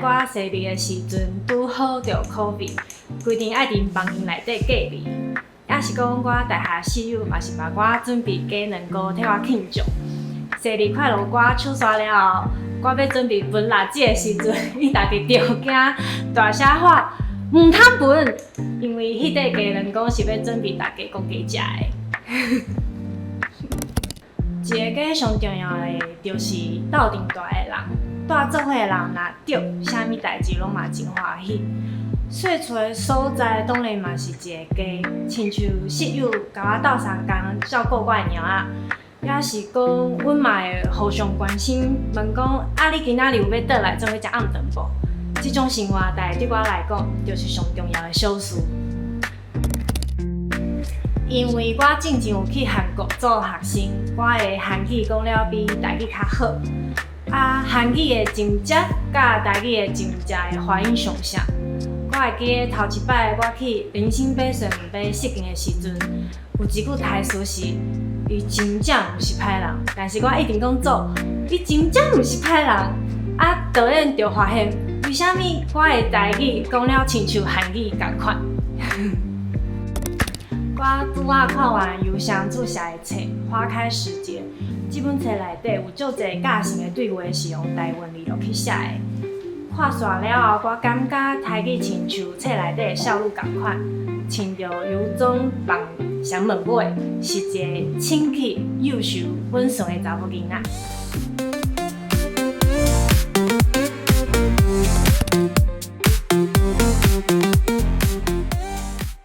我生日的時陣拄好著 COVID，規定愛佇房間內底隔離。抑是講我大學室友嘛是幫我準備雞卵糕替我慶祝。生日快樂歌唱煞了後，我欲準備分蠟燭的時陣，𪜶逐家著驚，大聲喊毋通分，因為彼塊雞卵糕是欲準備逐家國家食的。一个家上重要的就是鬥陣蹛的人，蹛做伙的人若著，啥物代誌攏嘛真歡喜。踅厝的所在當然嘛是一個家，親像室友共我鬥相共照顧我的貓仔，抑是講阮嘛會互相關心，問講啊你今仔日有欲轉來做伙食暗頓無？這種生活代對我來講，就是上重要的小事。因為我進前有去韓國做學生，我的韓語講了比台語較好。啊，韓語的真食佮台語的真食的發音上像。我會記得頭一擺我去林森北水門買飾件的時陣，有一句台詞是：伊真正毋是歹人，但是我一直講做，伊真正毋是歹人。啊，導演就發現，為啥物我的台語講了親像韓語仝款？我拄仔看完游翔柱寫的冊《花開時節》，這本冊內底有足濟教性的對話是用台文字落去寫的。看煞了後，我感覺台語親像冊內底的少女仝款，穿著洋裝放雙門尾，是一个清氣、優秀、穩順的查某囡仔。